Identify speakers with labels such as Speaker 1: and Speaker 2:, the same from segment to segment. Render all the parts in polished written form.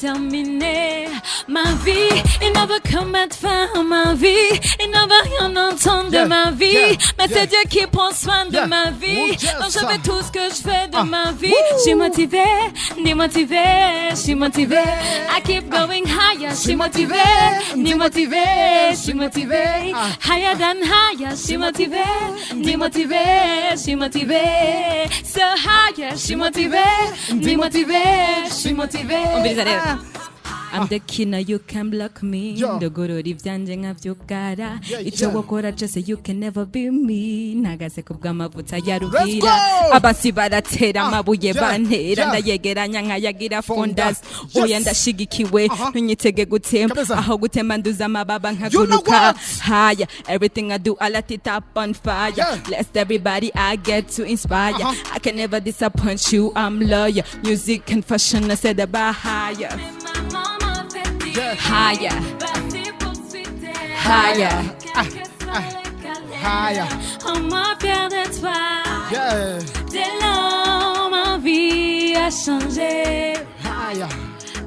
Speaker 1: Déterminée. Ma vie, il ne veut que mettre fin à ma vie. Il ne veut rien entendre de ma vie. Mais c'est Dieu qui prend soin de ma vie.
Speaker 2: Oh, yes.
Speaker 1: Donc je fais tout ce que je fais de ma vie.
Speaker 2: Woo.
Speaker 1: Je suis motivée, ni motivée, je suis motivée. I keep going higher. Je suis motivée, ni motivée, je suis motivée. Higher than higher, je suis motivée, ni motivée, je suis motivée. So higher, je suis motivée, ni motivée, je suis motivée. Umviriza rero. I'm the killer, you can block me. Ndogorora ivyanje nkavyugara. Ico wokora cose, you can never be me. Ntagaze ku bw'amavuta ya
Speaker 2: Let's
Speaker 1: Rubwira.
Speaker 2: go!
Speaker 1: Abasi baratera amabuye bantera. Ndayegeranya nkayagira
Speaker 2: Fondas.
Speaker 1: fondas. Oya, ndashigikiwe. Ntunyitege gutemba.
Speaker 2: Kabisa.
Speaker 1: Aho gutema nduza amababa
Speaker 2: You know
Speaker 1: nkaguruka.
Speaker 2: what?
Speaker 1: Higher. Everything I do, I let it up on fire. Blessed everybody I get to inspire. I can never disappoint you, I'm loyal. Music and fashion, I said about higher. Higher. Higher.
Speaker 2: Higher.
Speaker 1: Rends-moi fier de toi. Dès lors, ma vie a changé.
Speaker 2: Higher.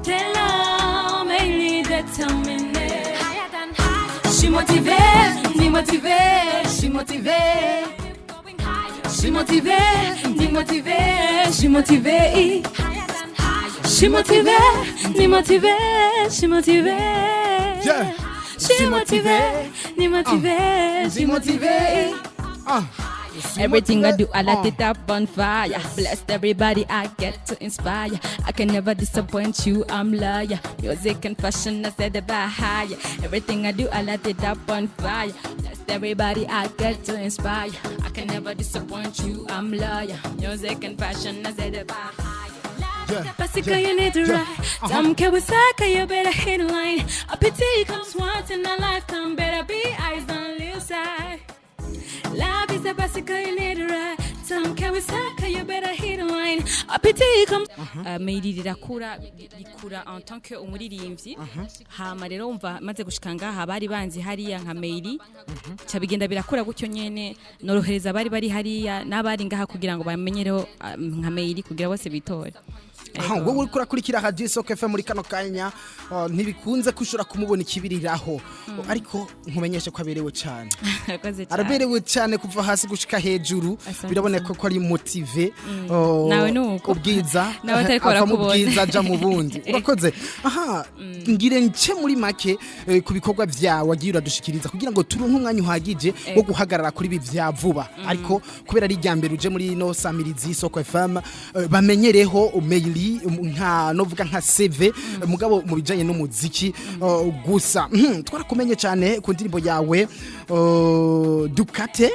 Speaker 1: Dès lors, mes déterminée. Je suis motivée, ni motivée, je suis motivée. Je suis motivée, ni motivée, je suis motivée. Je suis motivée, ni motivée, je suis motivée. Je suis motivée, ni motivée, je suis motivée. Everything I do, I light it up on fire. Blessed everybody I get to inspire. I can never disappoint you, I'm loyal. Music and fashion, I said about higher. Everything I do, I light it up on fire. Blessed everybody I get to inspire. I can never disappoint you, I'm loyal. Music and fashion, I said about higher. Bicycle, you need to ride. Some Kawasaki, you better hit the line. A pity comes once in a lifetime. Better be eyes on the side. Life is a bicycle, you need to ride. Some Kawasaki, you better hit the line. A pity comes. Meiri rirakura, rikura en tant que umuririmbyi. Hama rero umva maze gushika ngaha, bari banzi hariya nka Meiri, ca bigenda birakura gutyo nyene, norohereza abari bari hariya n'abari ngaha kugira ngo bamenyereho nka Meiri, kugira bose bitore.
Speaker 2: Aha, wowe uriko urakurikira Radio Isoko FM muri kano kanya, ntibikunze ko ushobora kumubona ikibiriraho, ariko nkumenyeshe ko aberewe cyane.
Speaker 1: Arakoze cyane.
Speaker 2: Araberewe cyane kuva hasi gushika hejuru.
Speaker 1: Asante
Speaker 2: Biraboneka ko ari motivé.
Speaker 1: Nawe nuko.
Speaker 2: Ubwiza
Speaker 1: Nawe atariko
Speaker 2: ava mu
Speaker 1: barakubona.
Speaker 2: bwiza aja mu bundi. Urakoze. Aha ngire nce muri make ku bikorwa vyawe wagiye uradushikiriza kugira ngo turonke umwanya uhagije wo guhagarara kuri ibi vya vuba, ariko kubera ari irya mbere uje muri no samirizi Isoko FM, bamenyereho Meili nka novuga nka CV, mugabo mu bijanye n'umuziki gusa. Twarakumenye cyane ku ndirimbo yawe Dukate,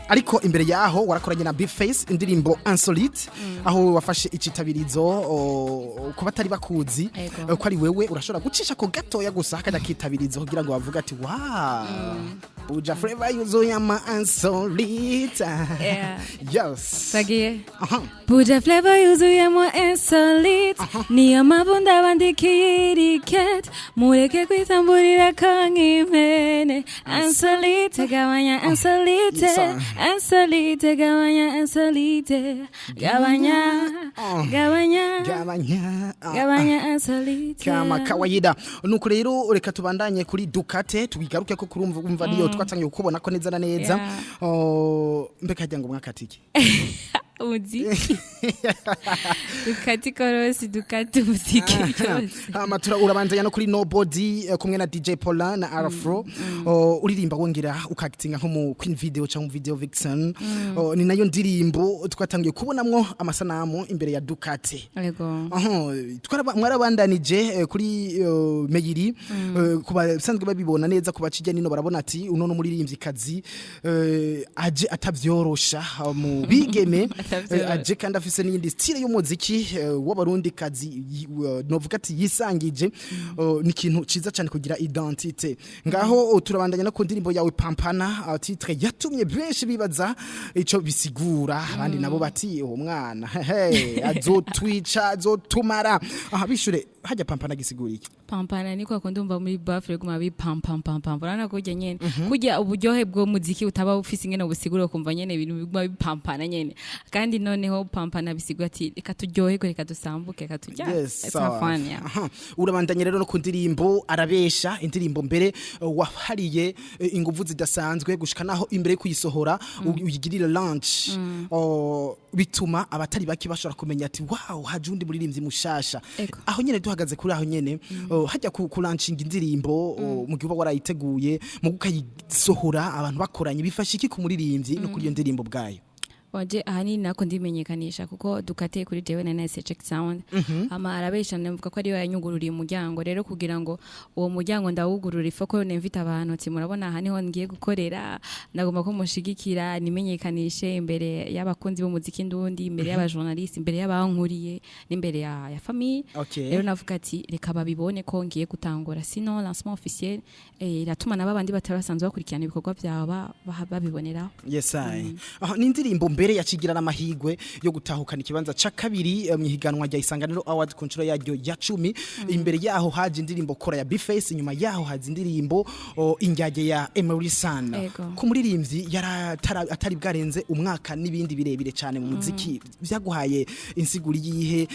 Speaker 2: ariko imbere yaho warakoranye na Bface indirimbo Insolite, aho wafashe icitabirizo ku batari bakuzi ko ari wewe. Urashobora gucisha ko gatoya gusa akajya kitabirizo kugira ngo bavuge ati: "Wow, Buja Flavor yuzuye ama insolite." Yes.
Speaker 1: Sagiye.
Speaker 2: Aha.
Speaker 1: Buja Flavor yuzuyemo insolite, niyo mpamvu ndabandikiye iriket, mureke kwitamburira ko nk'impene. Insolite, gabanya insolite. Insolite, gabanya insolite, gabanya, gabanya.
Speaker 2: Gabanya.
Speaker 1: Gabanya insolite.
Speaker 2: Kama kawaida. Nuko rero reka tubandanye kuri Dukate, tubigaruke ko kurumva umva niyo twatangiye kubona ko neza na neza. Oh, mbeka hajya ngo mwakatiki
Speaker 1: Umuziki, dukate ikorosi, dukate umuziki byose.
Speaker 2: Hama urabanzanya no kuri Nobody, kumwe na DJ Paulin na Arafro. Oh, uririmba wongera ukakitinga nko mu Queen Video cyangwa mu Video Vixen. Oh, ni nayo ndirimbo twatangiye kubonamwo amasanamu imbere ya Dukate.
Speaker 1: Yego.
Speaker 2: Aho mwarabandanije kuri Meyiri, ku basanzwe babibona neza, ku bacijya nino barabona ati uno n'umuririmvyikazi aje atavyorosha mu bigeme.
Speaker 1: Atavyorosha.
Speaker 2: Aje kandi afise n'iyindi style y'umuziki w'abarundi kazi, novuga ati yisangije. Ni ikintu ciza cyane kugira identité. Ngaho turabandanya no ku ndirimbo yawe Pampana, titre yatumye benshi bibaza ico bisigura, abandi nabo bati: "Uwo mwana hehe azotwica, azotumara." Aha bishure Hajya pampana gisigura iki?
Speaker 1: Pampana ni kwa kundi umva muri baffle guma bi pam pam pam pam. Urabona kurya nyene, kurya uburyohe bwo muziki utaba ufise ingene ubusigura, ukumva nyene ibintu biguma bipampana nyene. Kandi noneho pampana bisigura ati reka turyoherwe, reka dusambuke, reka turya.
Speaker 2: Yes.
Speaker 1: It's have fun, yeah.
Speaker 2: Aha. Urabandanya rero no ku ndirimbo Arabesha, indirimbo mbere wahariye inguvu zidasanzwe gushika naho imbere yo kuyisohora uyigirira launch. Oh, bituma abatari bake bashobora kumenya ati wow, haje undi muririmbyi mushasha. Aho nyene duhagaze kuri aho nyene, hajya ku launching indirimbo, mu gihe uba warayiteguye mu ukayisohora abantu bakoranye, bifasha iki ku muririmbyi no kuri iyo ndirimbo bwayo?
Speaker 1: Waje ahanini nako ndimenyekanisha, kuko dukate kuri jewe na Nice Check Sound. Ama Arabesha ndavuga ko ariyo yanyugururiye umuryango. Rero kugira ngo uwo muryango ndawugurura, ifoko nemvita abantu ati murabona aha niho ngiye gukorera, ndagomba ko mushigikira nimenyekanishe imbere y'abakunzi b'umuziki ndundi, imbere y'abajournaliste, imbere y'abankuriye n'imbere ya famille. Rero navuga ati reka babibone ko ngiye gutangura, sinon lancement officiel iratuma nabo abandi batari basanzwe bakurikirana ibikorwa byawe babiboneraho.
Speaker 2: Yes, I. Aha ni indirimbo mbere yacigira n'amahigwe yo gutahukana ikibanza ca kabiri mu higanwa rya Isanganiro Award ku nshuro yaryo ya 10. Imbere yaho haje indirimbo Kora ya Bface, inyuma yaho haje indirimbo Injyage ya Emery San. Ku muririmbyi atari bwarenze umwaka n'ibindi birebire cyane mu muziki, byaguhaye insiguri yihe?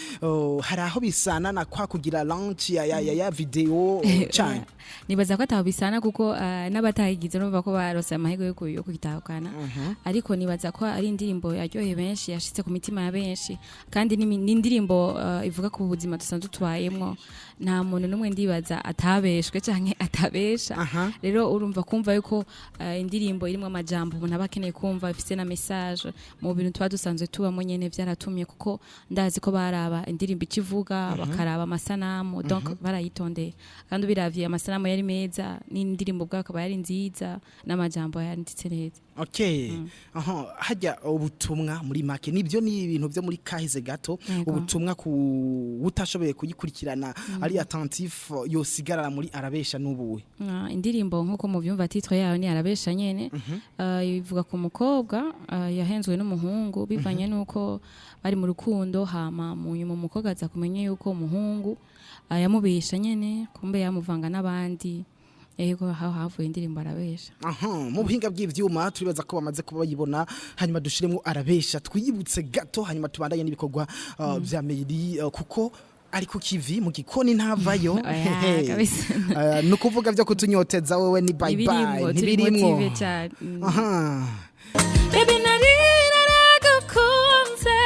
Speaker 2: Hari aho bisana na kwa kugira launch ya video cyane?
Speaker 1: Nibaza ko ataho bisana, kuko n'abatayigize urumva ko barose amahirwe yo kuyitahukana. Ariko nibaza ko ari indirimbo yaryoheye benshi, yashitse ku mitima ya benshi, kandi ni indirimbo ivuga ku buzima dusanzwe tubayemwo. Nta muntu n'umwe ndibaza atabeshwe canke atabesha. Rero urumva kumva yuko indirimbo irimwo amajambo umuntu aba akeneye kumva, ifise na message mu bintu tuba dusanzwe tubamo nyene, vyaratumye, kuko ndazi ko baraba indirimbo ikivuga, bakaraba amasanamu, donc barayitondeye. Kandi ubiravye amasanamu yari meza, n'indirimbo ubwayo akaba yari nziza, n'amajambo yanditse neza.
Speaker 2: Okay. Aha hajya ubutumwa muri make nibyo ni ibintu byo muri kahise gato. Ubutumwa ku utashoboye kuyikurikirana ari attentif yosigarara muri Arabesha n'ubuwe?
Speaker 1: Indirimbo nk'uko muvyumva, titre yayo ni Arabesha nyene. Ivuga ku mukobwa yahenzwe n'umuhungu bivanye n'uko bari mu rukundo, hama mu nyuma umukobwa aza kumenya yuko umuhungu yamubesha nyene, kumbe yamuvanga n'abandi. Yego, aho havuye indirimbo Arabesha.
Speaker 2: Aha mu buhinga bw'ivyuma turibaza ko bamaze kuba bayibona, hanyuma dushiremo Arabesha twiyibutse gato, hanyuma tubandanye n'ibikorwa vya Meili, kuko ari ku kivi mu gikoni ntavayo.
Speaker 1: Oya, kabisa.
Speaker 2: Ni ukuvuga vyo kutunyoteza wewe ni bye bye.
Speaker 1: Ntibirimwo, turi
Speaker 2: Ntibirimwo.
Speaker 1: motivé cyane.
Speaker 2: Aha.
Speaker 1: Baby, nari naragukunze,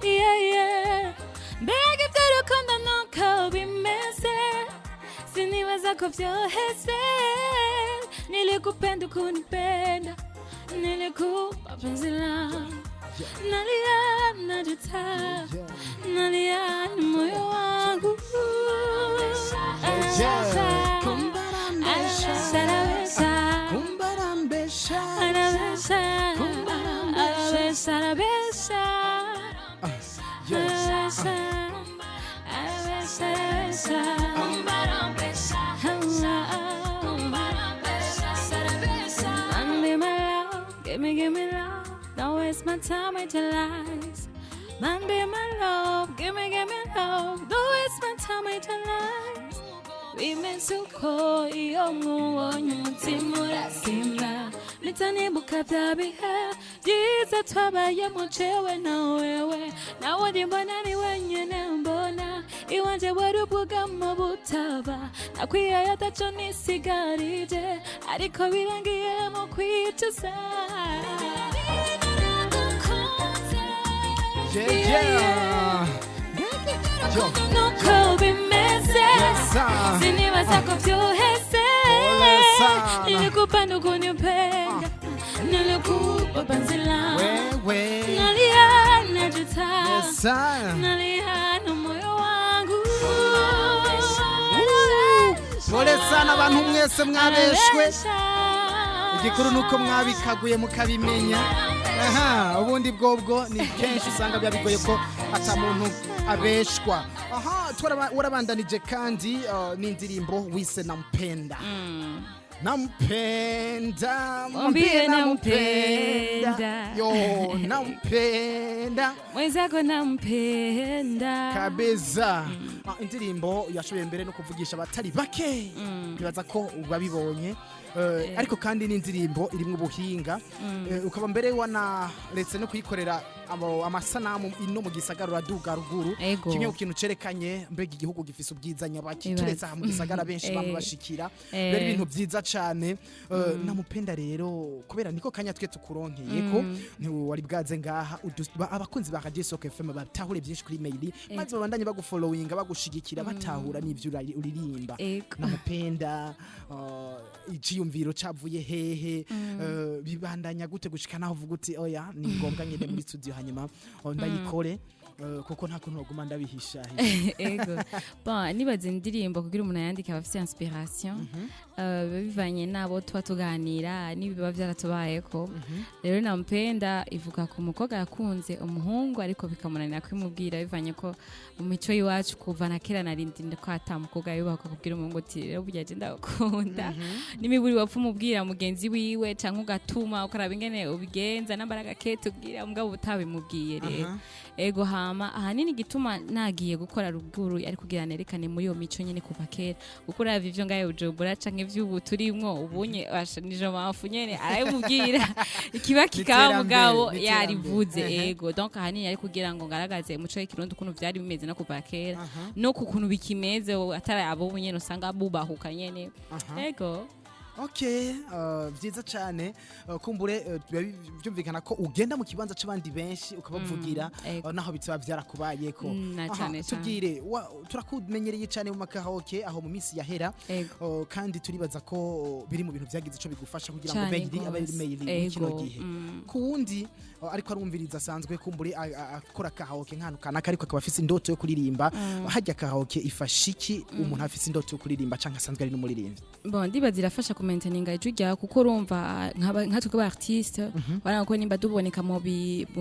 Speaker 1: yeah. Mbega iby'urukundo nuko bimeze, sinibaza ko vyoheze. Nilikupenda ukunipenda, nilikupa penzi langu, nalia najuta, nalia ni moyo wangu.
Speaker 2: Yeah.
Speaker 1: Arabesha, arabesha.
Speaker 2: Kumbarambesha.
Speaker 1: Arabesha, arabesha, arabesha.
Speaker 2: Yes.
Speaker 1: Arabesha, arabesha, arabesha. Man, be my love, give me love. Don't waste my time with your lies. Man, be my love, give me love. Don't waste my time with your lies. Bimeze uko iyo nkubonye umutima urasimba, mpita nibuka bya bihe byiza twabayemo jewe na wewe, nawe ndi mbona ni wenyine mbona iwanje wari ubwugamo butaba nakwihaye ataco nisigarije, ariko birangiye mu kwicuza.
Speaker 2: Yeah. Yo.
Speaker 1: Nuko bimeze.
Speaker 2: Yes, sir.
Speaker 1: Sinibaza ko vyoheze.
Speaker 2: Pole sana.
Speaker 1: Nilikupenda ukunipenda, nilikupa penzi langu,
Speaker 2: Wewe.
Speaker 1: nalia najuta,
Speaker 2: Yes, sir.
Speaker 1: nalia na moyo wangu.
Speaker 2: Pole sana abantu mwese mwabeshwe. Igikuru nuko mwabikaguye mukabimenya. Aha, ubundi bwobwo ni kenshi usanga biba bigoye ko ata muntu abeshwa. Aha, warabandanije kandi n'indirimbo wise Nampenda. Nampenda,
Speaker 1: Mwambie nampenda.
Speaker 2: Yo, nampenda.
Speaker 1: Mwenzako nampenda.
Speaker 2: Kabeza. Ah, indirimbo yashoboye mbere no kuvugisha abatari bake, nibaza ko babibonye. Ariko kandi n'indirimbo irimwo ubuhinga. Ukaba mbere wanaretse no kuyikorera amasanamu ino mu gisagara, uraduga ruguru. Kimwe mu kintu cerekanye mbega igihugu gifise ubwiza nyabaki.
Speaker 1: Ibaze.
Speaker 2: Turetse aha mu gisagara benshi bamwe bashikira. Rero ibintu vyiza cane. Namupenda rero, kubera niko kanya twe tukuronkeye ko wari bwaze ngaha, abakunzi ba Radio Soko FM batahure byinshi kuri Meili, maze babandanye bagufollowinga, bagushigikira, batahura n'ivyo uririmba. Namupenda, iciyumviro cavuye hehe? Bibandanya gute gushika naho uvuga uti: "Oya, ni ngombwa ngende muri studio, hanyuma ndayikore, kuko nta kuntu baguma ndabihisha"?
Speaker 1: Ego, bon, nibaza indirimbo kugira umuntu ayandike aba afise inspiration. Biba bivanye n'abo tuba tuganira n'ibiba byaratubayeko. Rero Nampenda ivuga ku mukobwa yakunze umuhungu, ariko bikamunanira kubimubwira, bivanye ko mu mico y'iwacu kuva na kera narindi ko ata mukobwa yubakwa kubwira umuhungu uti: "Rero burya je ndagukunda." N'imiburi wapfa umubwira mugenzi wiwe, canke ugatuma ukaraba ingene ubigenza nambara agakete ubwira, mugabo utabimubwiye. Rero ego, hama ahanini igituma nagiye gukora ruguru ari kugira nerekane muri iyo mico nyene kuva kera, kuko uravye ivyo ngaye Bujumbura canke ivy'ubu turimwo ubunye, basha nijo mpamvu nyene arabimubwira ikiba kikaba, mugabo
Speaker 2: N'iterambere,
Speaker 1: yarivuze.
Speaker 2: n'iterambere.
Speaker 1: Ego, donc ahanini ari kugira ngo ngaragaze umuco w'ikirundi ukuntu vyari bimeze no kuva kera no ku kuntu bikimeze ubu, atari abo nyene usanga bubahuka nyene. Ego.
Speaker 2: Okay, vyiza cane. Kumbure biba byumvikana ko ugenda mu kibanza c'abandi benshi ukabavugira,
Speaker 1: Ego.
Speaker 2: naho bitaba vyarakubayeko.
Speaker 1: Na
Speaker 2: Aha,
Speaker 1: cane cane.
Speaker 2: Tubwire, turakumenyereye cane mu makaraoke aho mu minsi yahera. Kandi turibaza ko biri mu bintu vyagize ico bigufasha kugira ngo
Speaker 1: Cane
Speaker 2: Meili abe
Speaker 1: gose.
Speaker 2: Meili muri kino gihe. Ku wundi ariko arumviriza, asanzwe kumbure akora karaoke nk'ahantu kanaka, ariko akaba afise indoto yo kuririmba, harya karaoke ifasha iki umuntu afise indoto yo kuririmba canke asanzwe ari n'umuririmbyi?
Speaker 1: Bon, ndibaza irafasha kumainteninga ijwi ryawe, kuko urumva nka twebwe artiste, urabona ko nimba tuboneka mu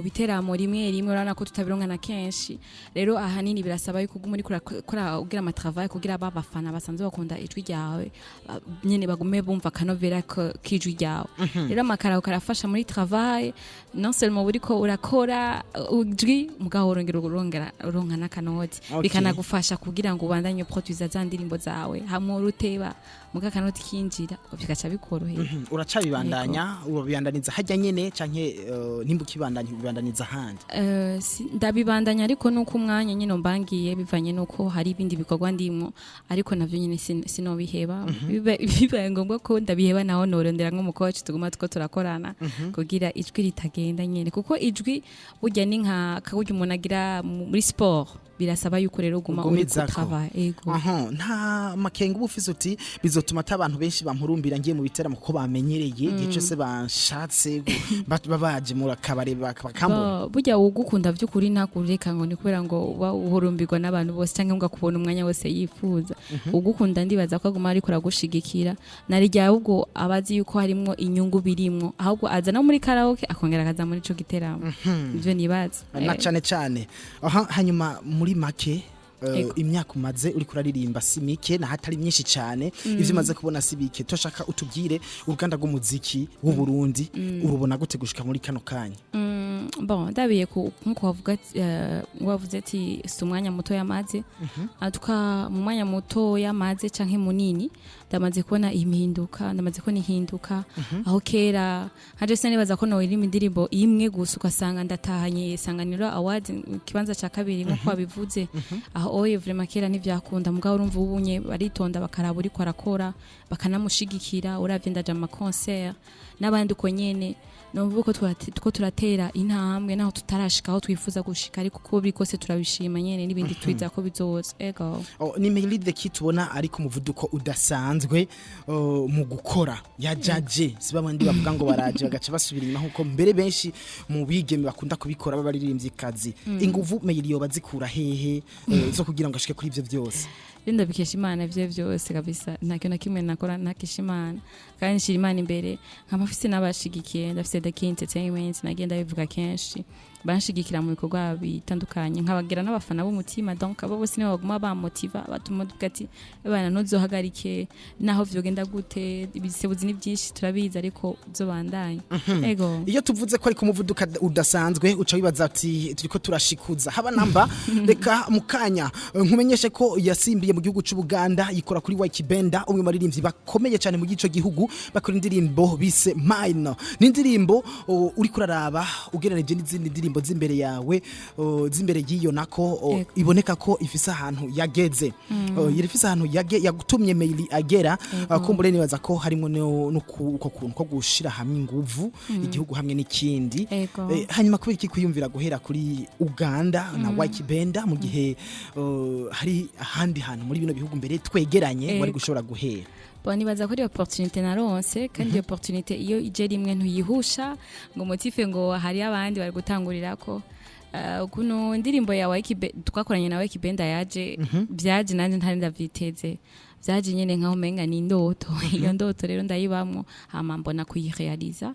Speaker 1: biteramo rimwe rimwe, urabona ko tutabironka na kenshi. Rero ahanini birasaba yuko uguma uriko urakora, ugira amatravail kugira ba bafana basanzwe bakunda ijwi ryawe nyene bagume bumva akanovera k'ijwi ryawe. Rero amakaraoke arafasha muri travail, non seulement uriko urakora ijwi, mugabo urongera urongera uronka n'akanoti. Bikanagufasha kugira ngo ubandanye uproduisa za ndirimbo zawe hamwe uruteba, muga akanoti kinjira bigaca bikorohera.
Speaker 2: Uracabibandanya, urabibandaniza hajya nyene canke nimba ukibandanya ubibandaniza ahandi?
Speaker 1: Ndabibandanya, ariko nuko umwanya nyine mbangiye bivanye nuko hari ibindi bikorwa ndimwo, ariko navyo nyine sinobiheba. Bibaye ngombwa ko ndabiheba, naho norondera nk'umukoci tuguma two turakorana kugira ijwi ritagenda nyene, kuko ijwi burya ni nka kaburya umuntu agira muri sport, birasaba yuko rero uguma uri
Speaker 2: Ugumizako.
Speaker 1: kutravailler. Ego.
Speaker 2: Aha, nta makenga uba ufise uti: "Bizotuma ata abantu benshi bampurumbira ngiye mu biteramo kuko bamenyereye, igihe cyose banshatse babaje mu kabare bakambona"?
Speaker 1: Burya ugukunda by'ukuri ntakureka ngo ni kubera ngo uba uhurumbirwa n'abantu bose cyangwa ngo akubona umwanya wose yifuza. Ugukunda ndibaza ko aguma ariko aragushigikira, narijya ahubwo aba azi yuko harimwo inyungu birimwo, ahubwo aza no muri karaoke akongera akaza muri ico giteramo. Ivyo nibaza.
Speaker 2: Na cane cane. Aha, hanyuma muri make, imyaka umaze uriko uraririmba si mike, na hatari myinshi cyane, ivyo umaze kubona si bike. Turashaka utubwire uruganda rw'umuziki w'u Burundi urubona gute gushika muri kano kanya?
Speaker 1: Bon, ndabiye ku nkuko wavuga wavuze ati si umwanya muto yamaze atuka, mu mwanya muto yamaze canke munini, ndamaze kubona impinduka, ndamaze kubona ihinduka. Aho kera nkaje sinibaza ko noiririmba indirimbo imwe gusa ugasanga ndatahanye Isanganiro Award mu kibanza ca kabiri nkuko wabivuze. Aho oye, vraiment kera ntivyakunda, mugabo urumva ubunye baritonda, bakaraba uriko arakora, bakanamushigikira. Uravye ndaja mu concert n'abandi uko nyene, numva ko two turatera intambwe naho tutarashika aho twifuza gushika, ariko uko biri kose turabishima nyene, n'ibindi twiza ko bizoza. Ego.
Speaker 2: Oh, ni Meili the Key tubona ari ku muvuduko udasanzwe, oh, mu gukora yajaje. Si babandi bavuga ngo baraje bagaca basubira inyuma, nkuko mbere benshi mu bigeme bakunda kubikora b'abaririmbyi kazi. Inguvu Meili yoba zikura hehe zo kugira ngo ashike kuri ivyo byose?
Speaker 1: Rero ndabikesha Imana ivyo vyose kabisa. Nta kintu na kimwe nakora ntakesha Imana, kandi nshira Imana imbere, nkaba mfise n'abashigikiye. Ndafise The Key Entertainment, nagiye ndabivuga kenshi. Banshigikira mu bikorwa bitandukanye, nkabagira n'abafana b'umutima. Donc abo bose nibo baguma bamotiva, batuma tuvuga ati: "Bana, ntuzohagarike naho vyogenda gute. Ibisebuzi ni byinshi, turabizi, ariko uzobandanye." Ego.
Speaker 2: Iyo tuvuze ko ari ku muvuduko udasanzwe, uca wibaza ati turiko turashikuza haba namba. Reka mukanya nkumenyeshe ko yasimbiye mu gihugu c'u Buganda, yikora kuri Ykee Benda, umwe mu baririmbyi bakomeye cyane mu gico gihugu. Bakora indirimbo bise Mine. Ni indirimbo uri kuraraba ugereranije n'izindi ndirimbo z'imbere yawe, z'imbere y'iyo nako, iboneka ko ifise ahantu yageze. Ifise ahantu yagutumye Meili agera. Kumbure nibaza ko harimo no uko kuntu ko gushira hamwe inguvu, igihugu hamwe n'ikindi. Hanyuma kubera iki kwiyumvira guhera kuri Uganda na Ykee Benda, mu gihe hari ahandi hantu muri bino bihugu mbere twegeranye wari gushobora guhera?
Speaker 1: Bon, nibaza ko ari opportunité naronse, kandi iyo opportunité iyo ije rimwe ntuyihusha ngo motive ngo hari abandi bari gutangurirako. Ukuntu indirimbo ya Ykee twakoranye na Ykee Benda yaje, byaje nanje ntari ndavyiteze. Byaje nyene nkaho umenga ni indoto. Iyo ndoto rero ndayibamwo, hama mbona kuyirealiza.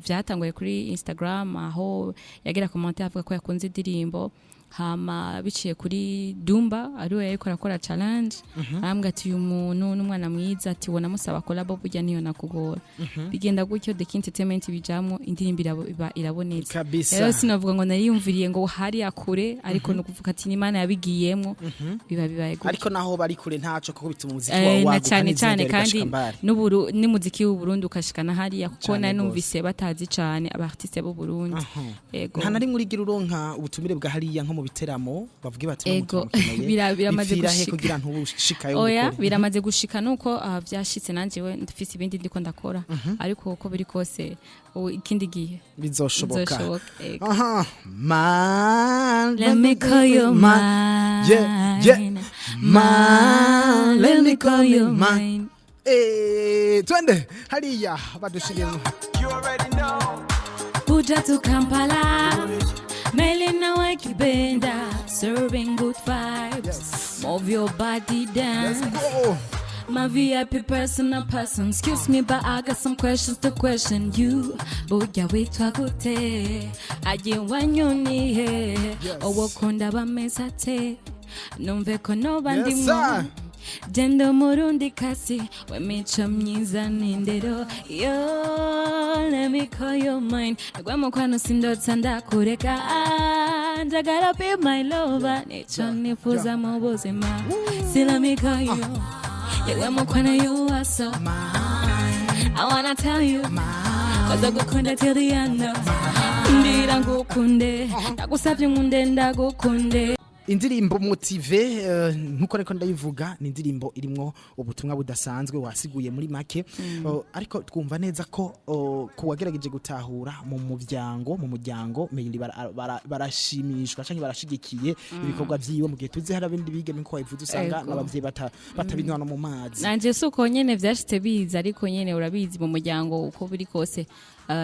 Speaker 1: Vyatanguye kuri Instagram, aho yagira commentaire avuga ko yakunze indirimbo, hama biciye kuri Dumba, ariwe yariko arakora challenge, arambwira ati: "Uyu muntu n'umwana mwiza," ati: "Wona musaba collabo, burya niyo nakugora." Bigenda gutyo, The King Entertainment bijamwo, indirimbo iba irabonetse. Rero sinavuga ngo nariyumviriye ngo hariya kure, ariko ni ukuvuga ati n'Imana yabigiyemwo, biba bibaye gutyo.
Speaker 2: Ariko naho bari kure ntaco, kuko bituma umuziki wawe
Speaker 1: Na
Speaker 2: waguka
Speaker 1: cane
Speaker 2: n'izina
Speaker 1: cane
Speaker 2: ryawe
Speaker 1: kandi
Speaker 2: rigashika mbali.
Speaker 1: N'umuziki w'u Burundi ukashikana hariya, kuko
Speaker 2: Cane
Speaker 1: nari
Speaker 2: gose.
Speaker 1: numvise batazi cane aba artiste b'u Burundi. Ego.
Speaker 2: Nta na rimwe urigira uronka ubutumire bwa hariya nko mu biteramo, bavuge bati:
Speaker 1: Ego. Biramaze
Speaker 2: Bipfira he
Speaker 1: gushika.
Speaker 2: kugira ntubushikayo?
Speaker 1: Oya,
Speaker 2: Mukore.
Speaker 1: biramaze gushika, nuko vyashitse nanje we ndafise ibindi ndiko ndakora, ariko uko biri kose, ubu ikindi gihe
Speaker 2: Bizoshoboka.
Speaker 1: bizoshoboka. Ego.
Speaker 2: Aha, man.
Speaker 1: Let me call you mine.
Speaker 2: Yeah. Man,
Speaker 1: Let me call you mine.
Speaker 2: Twende hariya badushiremo.
Speaker 3: You already know.
Speaker 1: Buja to Kampala, Melina Ykee Benda, serving good vibes.
Speaker 2: Yes.
Speaker 1: Move your body
Speaker 2: Let's
Speaker 1: down.
Speaker 2: go.
Speaker 1: My VIP personal person, excuse me, but I got some questions to question you. Burya witwa gute? Aje wanyonihe?
Speaker 2: Yes.
Speaker 1: Uwukunda bameze ate? Numve ko noba
Speaker 2: Yes,
Speaker 1: ndimwo.
Speaker 2: sir.
Speaker 1: Jendo murundi kasi wemico myiza n'indero yo, let me call you mine. Nagwa mukwano sindotsa ndakureka, njagala be my lover, nico nifuza mu buzima. Si let me call you, yewe mukwano, you are so mine. I wanna tell you koza gukunda till the end of ndira ngukunde, ndagusavye nkunde, ndagukunde.
Speaker 2: Indirimbo Motive, nkuko ariko ndayivuga, ni indirimbo irimwo ubutumwa budasanzwe wasiguye muri make. Ariko twumva neza ko kuwagerageje gutahura mu muryango Meili barashimishwa canke barashigikiye ibikorwa vyiwe, mu gihe tuzi hari abindi bigeme, nkuko wabivuze, usanga n'abavyeyi batabinywa no mu mazi.
Speaker 1: Nanje si uko nyene vyashitse biza, ariko nyene urabizi, mu muryango uko biri kose,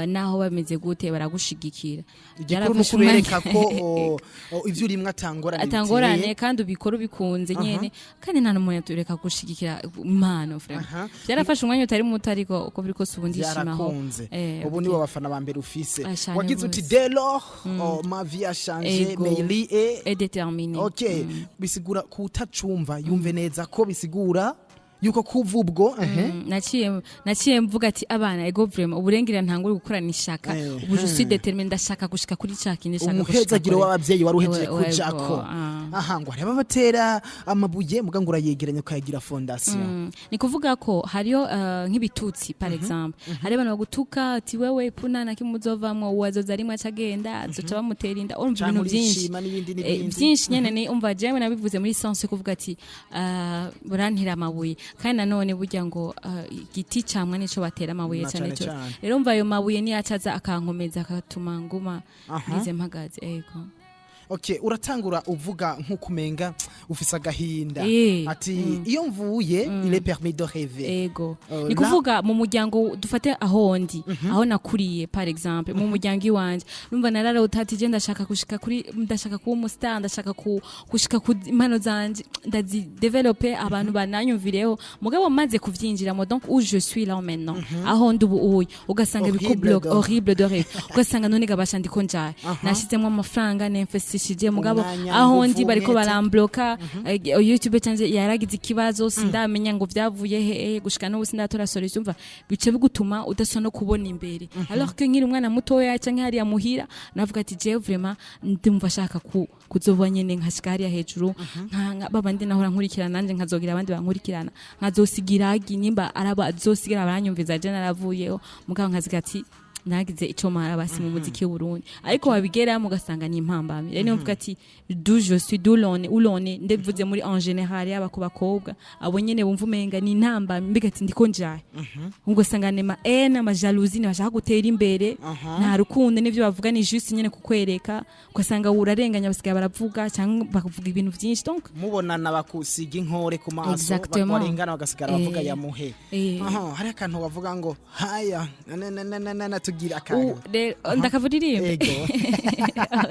Speaker 1: naho bameze gute baragushigikira.
Speaker 2: Igikuru ni ukubereka ko ivyo urimwo atangorane
Speaker 1: atangorane
Speaker 2: biteye.
Speaker 1: Kandi ubikora ubikunze nyene, kandi nta n'umuntu yatureka gushigikira impano vraiment. Byarafashe umwanya utari muto, ariko uko biri kose ubu ndishimaho.
Speaker 2: Byarakunze. Ubu nibo bafana ba mbere ufise.
Speaker 1: Ah, cane
Speaker 2: Wagize uti
Speaker 1: gose.
Speaker 2: dès lors, ma vie a changé.
Speaker 1: Ego.
Speaker 2: Meili est
Speaker 1: Est déterminé.
Speaker 2: Okay, bisigura kutacumva yumve neza ko bisigura yuko kuva ubwo ehe.
Speaker 1: Naciye mvuga ati: "Abana, ego vraiment, uburengera ntangure gukorana ishaka. Ubu je suis déterminé, ndashaka gushika kuri ca kindi nshaka gushika
Speaker 2: Umuhezagiro
Speaker 1: kure."
Speaker 2: w'abavyeyi wari uhejeje kujako.
Speaker 1: Ego.
Speaker 2: Aha ngo hariho ababatera amabuye, muga ngo urayegeranya ukayagira fondation.
Speaker 1: Ni kuvuga ko hariho nk'ibitutsi, par exemple hari abantu bagutuka ati: "Wewe puna na kimuzovamwo, uwazoza rimwe acagenda, azoca bamutera inda." Urumva
Speaker 2: Canke
Speaker 1: ibintu byinshi.
Speaker 2: urishima n'ibindi n'ibindi.
Speaker 1: Byinshi nyene. Ni umva, jewe nabivuze muri sens yo kuvuga ati burantera amabuye, kandi nanone burya ngo igiti camwa nico batera amabuye
Speaker 2: Na
Speaker 1: cane
Speaker 2: cane
Speaker 1: cose.
Speaker 2: cane.
Speaker 1: Rero umva, ayo mabuye niyo acaza akankomeza, akatuma nguma ngize mpagaze, ego.
Speaker 2: Okay, uratangura uvuga nk'uko umenga ufise agahinda. Ati iyo mvuye, il est permis de rêver.
Speaker 1: Ego. Ni kuvuga mu muryango, dufate aho ndi, aho nakuriye, par exemple mu muryango iwanje, numva nararota ati je ndashaka gushika kuri, ndashaka kuba umustar, ndashaka gushika ku impano zanje, ndazidevelope, abantu bananyumvireho. Mugabo maze kuvyinjiramo, donc où je suis là maintenant, aho ndi ubu uyu, ugasanga
Speaker 2: Horrible
Speaker 1: bikubloque.
Speaker 2: Horrible
Speaker 1: Horrible de rêve. Ugasanga none gabasha ndiko njaye, nashizemo amafaranga, ninvestishije, mugabo
Speaker 2: Umwanya,
Speaker 1: aho ndi
Speaker 2: ingufu,
Speaker 1: bariko
Speaker 2: umwete.
Speaker 1: barambloka. YouTube canje yaragize ikibazo, sindamenya ngo vyavuye he, gushika n'ubu sindatora solution. Umva, bice bigutuma udasa no kubona imbere, alors que nkiri umwana mutoya canke hariya muhira navuga ati jewe vraiment ndumva shaka kuzoba nyene nkashika hariya hejuru, nka babandi nahora nkurikirana, nanje nkazogira abandi bankurikirana, nkazosigira agi nimba araba azosigira baranyumviza je naravuyeho, mugabo nkaziga ati nagize ico mara basi mu muziki w'Uburundi. Ariko wabigeramo ugasanga ni impambamyi. Rero niyo mvuga ati d'où je suis, d'où l'on est, où l'on est, ndavuze muri en général, yaba ku bakobwa abo nyene bumva umenga ni intambamyi, mbega ati ndiko njaye, ugasanga ni ma haine, ama jalousie, ntibashaka gutera imbere, nta rukundo, n'ivyo bavuga ni juste nyene kukwereka, ugasanga urarenganya, basigaye baravuga cyangwa bakavuga ibintu vyinshi, donc
Speaker 2: Mubonana bakusiga inkore ku maso.
Speaker 1: Exactement.
Speaker 2: Barengana bagasigara bavuga yamuhe. Aha hari akantu bavuga ngo haya na na na na na na, tugira akantu.
Speaker 1: Ndakavuririmbe.
Speaker 2: Ego.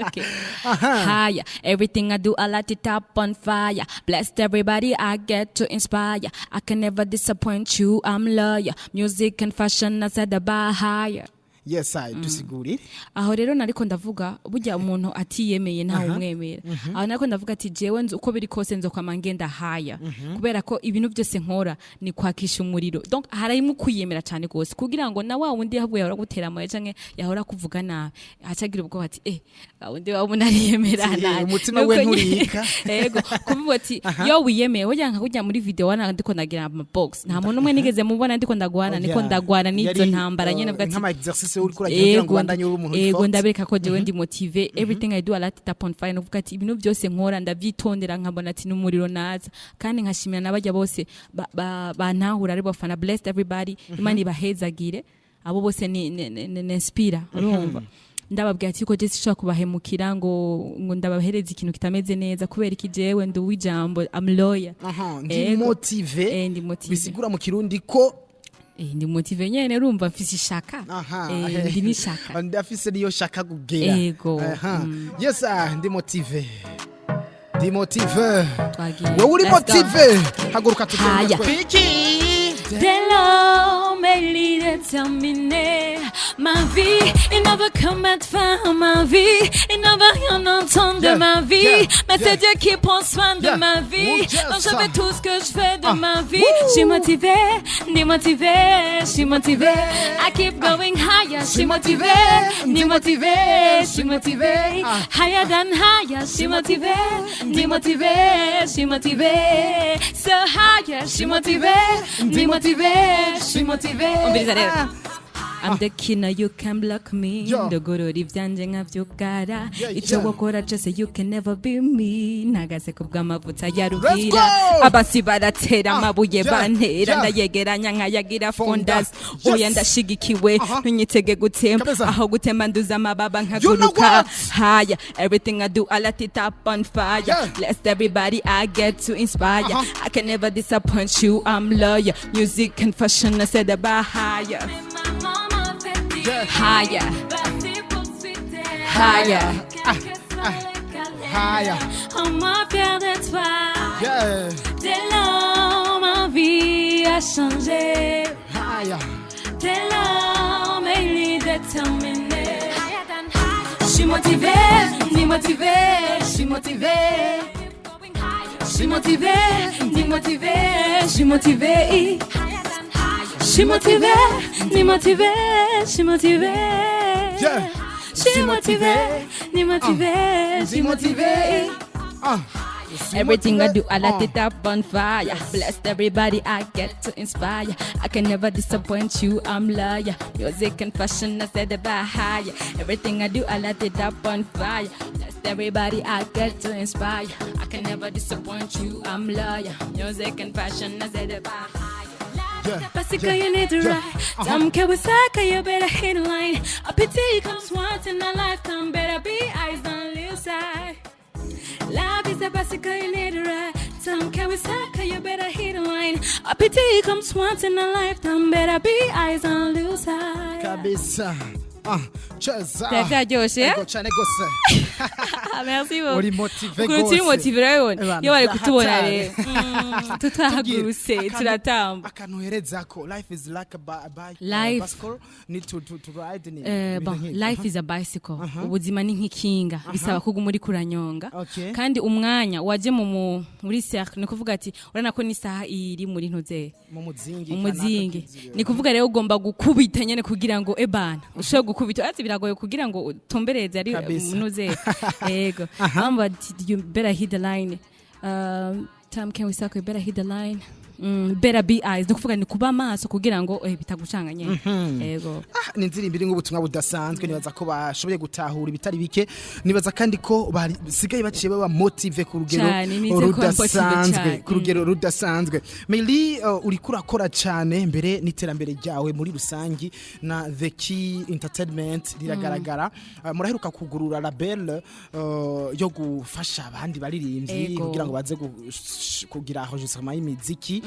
Speaker 1: Okay. Higher. Everything I do, I light it up on fire. Blessed everybody I get to inspire. I can never disappoint you. I'm loyal. Music and fashion, I set the bar higher.
Speaker 2: Yes, I dusigurire.
Speaker 1: Aho rero nariko ndavuga burya umuntu atiyemeye ntawe umwemera. Aho nariko ndavuga ati jewe nzi uko biri kose nzokwama ngenda haya, kubera ko ibintu byose nkora ni kwakisha umuriro. Donc harimo kwiyemera cyane gose, kugira ngo na wa wundi yahavuye yahora gutera amabuye canke yahora kuvuga nabi acagira ubwoba ati wa wundi wa wundi ariyemera
Speaker 2: Ati,
Speaker 1: nabi.
Speaker 2: umutima we
Speaker 1: Nuko nyene-
Speaker 2: nturika.
Speaker 1: Ego, kuvuga ati yo wiyemeye burya, nka kujya muri video wana ndiko ndagira ama box, nta muntu umwe nigeze mubona ndiko ndagwana, niko ndagwana n'izo
Speaker 2: Yari,
Speaker 1: ntambara nyene, bwa ati
Speaker 2: nk'ama exercice uriko uragira kugira ngo ubandanye uri umuntu
Speaker 1: ego
Speaker 2: fort.
Speaker 1: Ndabereka ko jewe ndi motivé. Everything I do, I light it up on fire. Nukuvuga ati ibintu byose nkora ndavyitondera, nkabona ati n'umuriro naza. Kandi nkashimira n'abajya bose bantahura ari bafana. Blessed everybody, Imana ibahezagire abo bose ni inspira. Urumva, ndababwira ati ko je sinshobora kubahemukira ngo ndabahereze ikintu kitameze neza, kubera iki? Jewe ndi uw'ijambo, I'm loyal.
Speaker 2: Aha, ndi
Speaker 1: Ego.
Speaker 2: motivé.
Speaker 1: Ndi motivé.
Speaker 2: Bisigura mu Kirundi ko
Speaker 1: Ndi motivé nyene, urumva mfise ishaka. Ndi n'ishaka.
Speaker 2: Ndafise niyo shaka kugera.
Speaker 1: Ego.
Speaker 2: Aha. Yes, ah, ndi motivé, ndi motivé.
Speaker 1: Twagiye.
Speaker 2: Wowe uri
Speaker 1: Let's go.
Speaker 2: motivé, haguruka tugende.
Speaker 1: Haya.
Speaker 2: Twiki.
Speaker 1: Dès l'homme est déterminé. Ma vie, il ne veut que mettre fin à ma vie. Il ne veut rien entendre de ma vie. Mais c'est Dieu qui prend soin de ma vie.
Speaker 2: Oh, yes.
Speaker 1: Donc je fais tout ce que je fais de ma vie.
Speaker 2: Woo.
Speaker 1: Je suis motivée, ni motivée, je suis motivée. I keep going higher. Je suis motivée, ni motivée, je suis motivée. Higher than higher, je suis motivée, ni motivée, je suis motivée. So higher, je suis motivée, ni motivée, je suis motivée. Umviriza rero. I'm the killer, you can block me.
Speaker 2: Yo.
Speaker 1: Ndogorora ivyanje nkavyugara. Ico wakora cose, you can never be me. Ntagaze ku bw'amavuta ya
Speaker 2: Let's
Speaker 1: Rubwira.
Speaker 2: go!
Speaker 1: Abasi baratera amabuye, bantera, ndayegeranya nkayagira
Speaker 2: Fondas.
Speaker 1: fondas. Oya, ndashigikiwe, ntunyitege gutemba.
Speaker 2: Kabisa.
Speaker 1: Aho gutema nduza amababa
Speaker 2: You know
Speaker 1: nkaguruka.
Speaker 2: what?
Speaker 1: Higher, everything I do, I light it up on fire. Blessed everybody I get to inspire. I can never disappoint you, I'm loyal. Music and fashion, I said about higher. Higher. Higher.
Speaker 2: Higher.
Speaker 1: Rends-moi fier de toi. Dès lors, ma vie a changé.
Speaker 2: Higher.
Speaker 1: Dès lors, mes déterminée. Je suis motivée, ni motivée, je suis motivée. Je suis motivée, ni motivée, je suis motivée. Je suis motivée, ni motivée, je suis motivée. Je suis motivée, ni motivée, je suis motivée. Everything I do, I light it up on fire. Blessed everybody I get to inspire. I can never disappoint you, I'm loyal. Music and fashion, I said about higher. Everything I do, I light it up on fire. Blessed everybody I get to inspire. I can never disappoint you, I'm loyal. Music and fashion, I said about higher. Bicycle, you need to ride. Some Kawasaki, you better hit the line. A pity comes once in a lifetime. Better be eyes on little side. Life is a bicycle, you need to ride. we circle, you better hit the line. A pity comes once in a lifetime, better be eyes on lose sight.
Speaker 2: Kabisa. Ah, cheza.
Speaker 1: Byari byaryoshe?
Speaker 2: Ego cyane gose.
Speaker 1: Merci beaucoup.
Speaker 2: Uri motivé
Speaker 1: Ukuntu turi
Speaker 2: gose.
Speaker 1: motivé, urabibona?
Speaker 2: Ebana,
Speaker 1: Iyo bari kutubona
Speaker 2: byahatari.
Speaker 1: rero, tutahagurutse turatamba.
Speaker 2: Akantu uherezako: life is like a
Speaker 1: Life.
Speaker 2: bicycle, need to ride ni
Speaker 1: Eh,
Speaker 2: ibintu
Speaker 1: bon,
Speaker 2: nk'ivyo.
Speaker 1: life is a bicycle, ubuzima ni nk'ikinga, bisaba ko uguma uriko uranyonga. Kandi umwanya waje muri cercle, ni kuvuga ati urabona ko n'isaha iri muri ntuze
Speaker 2: mu muzingi.
Speaker 1: Umuzingi.
Speaker 2: Kanaka.
Speaker 1: Ni kuvuga rero ugomba gukubita nyene kugira ngo ebana ushobore gukubita, ati biragoye kugira ngo utumbereze ari
Speaker 2: Kabisa.
Speaker 1: munuze. Ego, bamba ati you better hit the line, time can we circle, you better hit the line, better be eyes, ni kuvuga ni kuba amaso kugira ngo bitagucanga nyene. Ego.
Speaker 2: Ah, ni indirimbo irimo ubutumwa budasanzwe. Nibaza ko bashoboye gutahura ibitari bike. Nibaza kandi ko basigaye baciye baba motivé ku rugero
Speaker 1: Cane, nizeye ko baba motivé
Speaker 2: rudasanzwe,
Speaker 1: cane.
Speaker 2: ku rugero rudasanzwe. Meili, uriko urakora cane mbere n'iterambere ryawe muri rusangi na The Key Entertainment riragaragara. Muraheruka kugurura label yo gufasha abandi baririmbyi kugira ngo baze kugira enregistrement y'imiziki.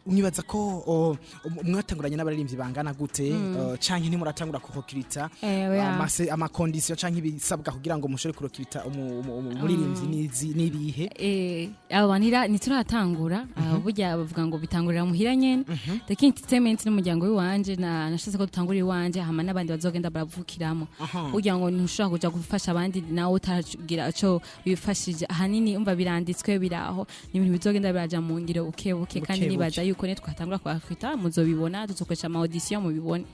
Speaker 2: Mwibaza ko mwatanguranye n'abaririmbyi bangana gute, canke ntimuratangura kurecruta?
Speaker 1: Oya.
Speaker 2: Ama conditions canke ibisabwa kugira ngo mushobore kurecruta umuririmbyi nibihe?
Speaker 1: Abo bantu ntituratangura. Burya bavuga ngo bitangurira muhira nyene. The King Entertainment n'umuryango w'iwanje, na nashatse ko dutangurira iwanje, hama n'abandi bazogenda baravukiramo, kugira ngo ntushobora kuja gufasha abandi nawe utaragira ico wifashije. Ahanini umva biranditswe, biraho, ni ibintu bizogenda biraja mu ngiro buke buke, kandi
Speaker 2: Buke
Speaker 1: nibaza yuko nitwatangura kwakita muzobibona, tuzokoresha ama audition mubibone.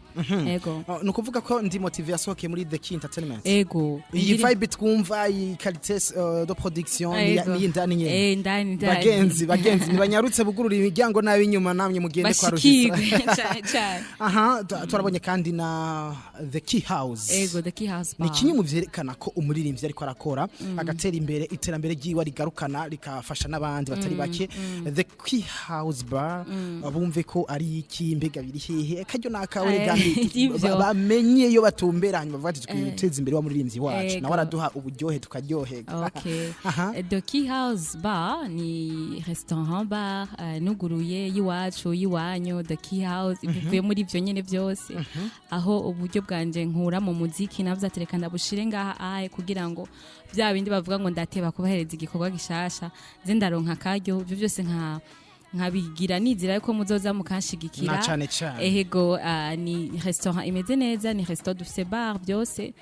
Speaker 1: Ego.
Speaker 2: Oh, ni ukuvuga ko Ndi Motivé yasohokeye muri The Key Entertainment?
Speaker 1: Ego.
Speaker 2: Iyi vibe twumva, iyi qualité de production ni indani nyene?
Speaker 1: Eh, ndani, ndani.
Speaker 2: Bagenzi, bagenzi, nibanyarutse bugurura imiryango n'ab'inyuma, namwe mugende kwa Rujistra.
Speaker 1: Bashikirwe cane cane.
Speaker 2: Aha turabonye kandi na The Key House.
Speaker 1: Ego, The Key House
Speaker 2: Ni
Speaker 1: Bar.
Speaker 2: kimwe mu vyerekana ko umuririmbyi ariko arakora agatera imbere, iterambere ryiwe rigarukana rikafasha n'abandi batari bake. The Key House Bar, bumve ko ari iki? Mbega biri hehe? Akaryo nakawe. Gandi
Speaker 1: Ivyo.
Speaker 2: Bamenye iyo batumbera, hanyuma bavuga ati twiteze imbere wa muririmbyi wacu, nawe araduha uburyohe tukaryoherwa.
Speaker 1: Okay. The Key House Bar ni restaurant bar nuguruye y'iwacu, y'iwanyu. The Key House bivuye muri ivyo nyene vyose, aho uburyo bwanje nkura mu muziki navyo atereka ndabushire ngaha aye, kugira ngo bya bindi bavuga ngo ndateba kubahereza igikorwa gishasha, nze ndaronka akaryo. Ivyo byose nkabigira nizira yuko muzoza mukanshigikira.
Speaker 2: Na cane cane.
Speaker 1: Ego, ni restaurant imeze neza, ni restaurant dufise bar byose,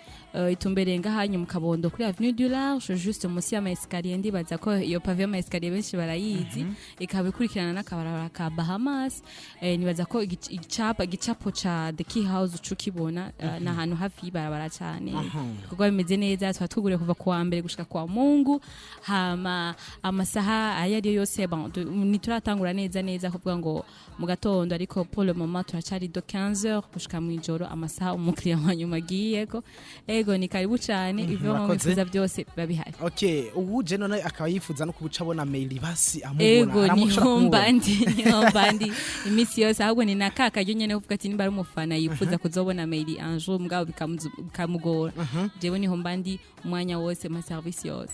Speaker 1: itumbereye ngaha mu Kabondo kuri Avenue du Large, juste munsi y'ama escalier. Ndibaza ko iyo pavé y'ama escalier benshi barayizi, ikaba ikurikirana n'akabarabara ka Bahamas. Nibaza ko icapa, igicapo ca The Key House ucukibona, ni ahantu hafi y'ibarabara cane. Ibikorwa bimeze neza, tuba twuguriye kuva kuwa mbere gushika kwa Mungu, hama amasaha ayo ariyo yose. Bon, ntituratangura neza neza kuvuga ngo mu gatondo, ariko pour le moment turacari de 15h gushika mw'ijoro, amasaha umukiriya wa nyuma agiyeko. Ego, ni karibu cane, ivyo
Speaker 2: Murakoze.
Speaker 1: mwifuza byose biba bihari.
Speaker 2: Okay, ubu je none akaba yifuza no kubuca abona mail, basi amubona,
Speaker 1: Ego,
Speaker 2: aramushobora
Speaker 1: niho
Speaker 2: kumubona.
Speaker 1: mbandi, niho mbandi iminsi yose. Ahubwo ni na ka karyo nyene kuvuga ati nimba ari umufana yifuza kuzobona mail un jour, mugabo bikamugora, jewe niho mbandi umwanya wose, ma service yose.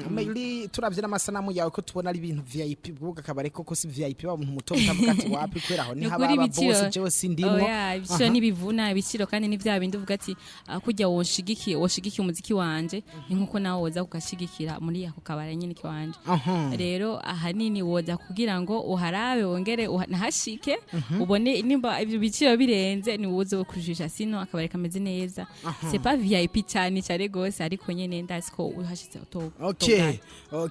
Speaker 2: Mail, turavye n'amasanamu yawe ko tubona ari ibintu VIP, bwuga akabare koko si VIP, ba umuntu muto utavuga ati wapi, kubera aho ni
Speaker 1: Ni
Speaker 2: haba
Speaker 1: ukuri
Speaker 2: aba
Speaker 1: ibiciro-
Speaker 2: boss, jewe sindimwo.
Speaker 1: Oya, ibiciro ntibivuna ibiciro, kandi ni vya bindi uvuga ati kurya woshigikiye umuziki wanje, ni nkuko nawe woza kugashigikira muri ako kabare nyine kiwanje. Rero ahanini woza kugira ngo uharabe, wongere nahashike, ubone nimba ibyo biciro birenze, ni wowe uza kujisha. Sino akabare kameze neza, c'est pas VIP cyane cyane gose, ariko nyene ndazi ko uhashitse uto
Speaker 2: Okay.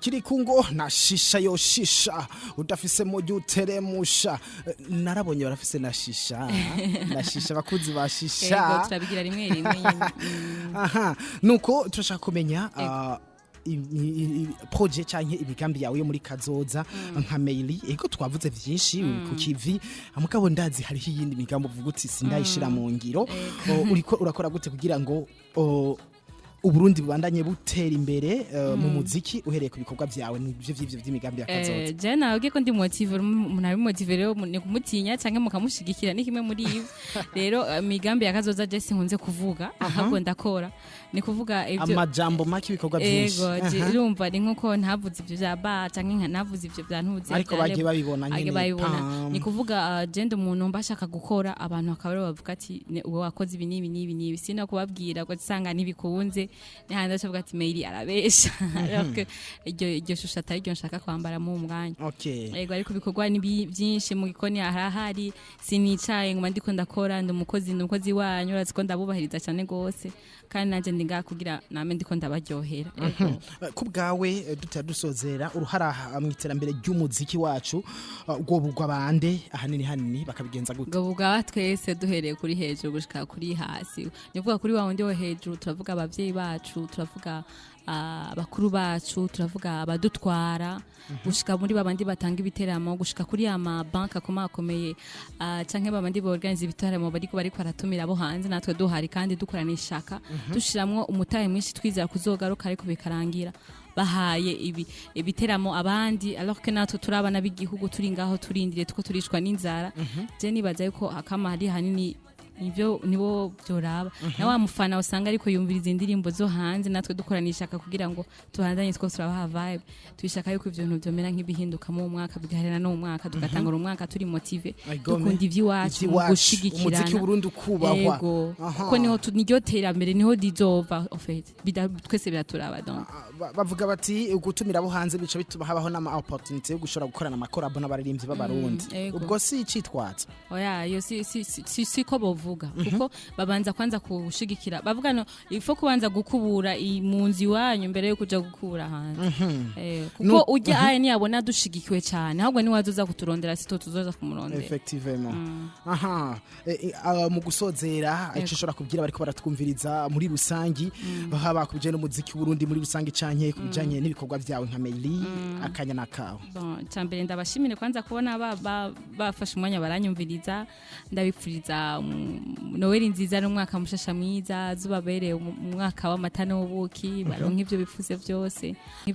Speaker 2: Kiri kungo na shisha yo shisha udafise mu uteremusha. Narabonye barafise na shisha, na shisha, abakunzi ba
Speaker 1: Ego.
Speaker 2: shisha.
Speaker 1: Turabigira rimwe rimwe nyene.
Speaker 2: Aha, nuko turashaka kumenya projet canke imigambi yawe yo muri kazoza nka Meili. Ego, twavuze vyinshi ku kivi, mugabo ndazi hariho iyindi migambi uvuga uti sindayishira mu ngiro. Uriko urakora gute kugira ngo Uburundi bubandanye butera imbere mu muziki, uhereye ku bikorwa vyawe nivyo vy'ivyo vy'imigambi ya kazoza?
Speaker 1: Je nababwiye ko ndi motivé. Umuntu ari motivé rero ni kumutinya canke mukamushigikira, ni kimwe muri ivyo. Rero imigambi ya kazoza, je sinkunze kuvuga, ahubwo ndakora. Ni kuvuga ivyo
Speaker 2: Amajambo make, ibikorwa byinshi.
Speaker 1: Ego, je urumva ni nkuko ntavuze ivyo vya ba canke ntavuze ivyo vya ntuze
Speaker 2: Ariko
Speaker 1: vya
Speaker 2: bagiye babibona
Speaker 1: bagiye
Speaker 2: nyene.
Speaker 1: Babibona.
Speaker 2: Pam.
Speaker 1: Ni kuvuga je ndi umuntu mba ashaka gukora, abantu bakaba aribo bavuga ati: "Uwe wakoze ibi n'ibi n'ibi n'ibi." Sino kubabwira ngo usanga ntibikunze, nihandi bacavuga ati: "Meili arabesha." Alors que iryo shusho atari ryo nshaka kwambara mu mwanya. Ego, ariko ibikorwa ni byinshi. Mu gikoni harahari, sinicaye nguma ndiko ndakora. Ndi umukozi wanyu, urazi ko ndabubahiriza cyane gose, kandi nanje ndi ngaha kugira name ndiko ndabaryohera. Ego.
Speaker 2: Ku bwawe, dutera dusozera, uruhara mu iterambere ry'umuziki wacu rwobugwa bande ahanini hanini, bakabigenza gute?
Speaker 1: Ngo bwaba twese, duhereye kuri hejuru gushika kuri hasi. Ni ukuvuga kuri wa wundi wo hejuru, turavuga abavyeyi bacu, turavuga abakuru bacu, turavuga abadutwara, gushika muri babandi batanga ibiteramo, gushika kuri ya mabanki akomakomeye, canke babandi borganiza ibiteramo, bariko baratumira abo hanze natwe duhari kandi dukorana ishaka, dushiramwo umutahe mwinshi, twizera kuzogaruka, ariko bikarangira bahaye ibi ibiteramo abandi, alors que natwe turi abana b'igihugu, turi ngaho turindiriye, tuko turishwa n'inzara. Je nibaza yuko akama hari hanini nivyo nibo byoraba na wa mufana usanga ariko yumviriza indirimbo zo hanze, natwe dukorana ishaka kugira ngo tubandanye twose turabaha vibe. Tubishaka yuko ivyo bintu vyomera nk'ibihinduka mu mwaka, bigaherera no mu mwaka, tugatangura umwaka turi motivé,
Speaker 2: Ayigome.
Speaker 1: dukunda ivy'iwacu mu
Speaker 2: Ivy'iwacu,
Speaker 1: gushigikirana.
Speaker 2: Umuziki w'Uburundi ukubahwa.
Speaker 1: Yego, kuko niho niryo terambere, niho rizova en fait. Twese biraturaba donc.
Speaker 2: Bavuga bati gutumira abo hanze bica bituma habaho n'ama opportunity yo gushobora gukorana amakorabo n'abaririmbyi b'Abarundi.
Speaker 1: Ego.
Speaker 2: Ubwo si icitwazo?
Speaker 1: Oya, iyo si ko bovuga, kuko babanza kwanza kushigikira. Bavuga no il faut kubanza gukubura mu nzu iwanyu mbere yo kuja gukubura hanze. Kuko ujya aye niyabona dushigikiwe cyane, ahubwo niwe azoza kuturondera, sito tuzoza kumurondera.
Speaker 2: Effectivement. Aha, mu gusozera, ico ushobora kubwira bariko baratwumviriza muri rusangi, haba ku bijanye n'umuziki w'Uburundi muri rusangi canke ku bijanye n'ibikorwa vyawe nka Meili, akanya nakawe.
Speaker 1: Bon, cyambere ndabashimire kwanza kubona bafashe umwanya baranyumviriza. Ndabipfuriza Noel nziza n'umwaka mushasha mwiza, zubabereye umwaka w'amata n'ubuki, baronke ivyo bifuze byose.